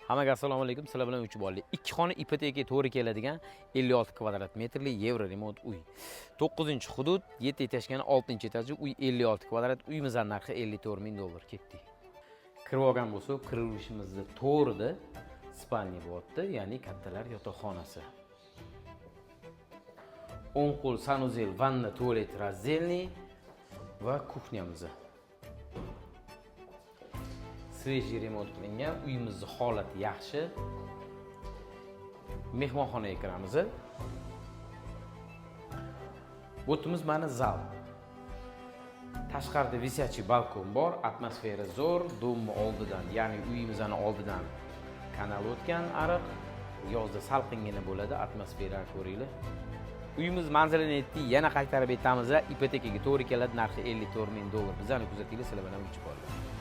Hammaga assalomu alaykum. Sizlar bilan uch bolali. Ikki xona, ipotekaga to'g'ri keladigan 56 kvadrat metrli евроремонт uy. 9-hudud, 7 этажка ni 6-etaji, uy 56 kvadrat. Uyimizning narxi 54 ming dollar. Ketdik. Kirib olgan bo'lsak, kirilishimizda to'g'rida спальня bo'lyapti, ya'ni kattalar yotoqxonasi. O'ng qo'l санузел, vanna, tualet раздельный va кухня miz. Свежий ремонт qilingan, uyimizni holati yaxshi. Mehmonxonaga kiramiz. Bu yerimiz mana zal. Tashqarida висячий balkon bor, atmosfera zo'r, дом ni oldidan, ya'ni uyimizni oldidan kanal o'tgan, ariq. Yozda salqingina bo'ladi, atmosferani ko'ringlar. Uyimiz manzilini aytdik, yana qaytarib aytamiz, ipotekaga to'g'ri keladi, narxi 54 ming dollar. Bizani kuzatinglar, sizlar bilan uch bolalar.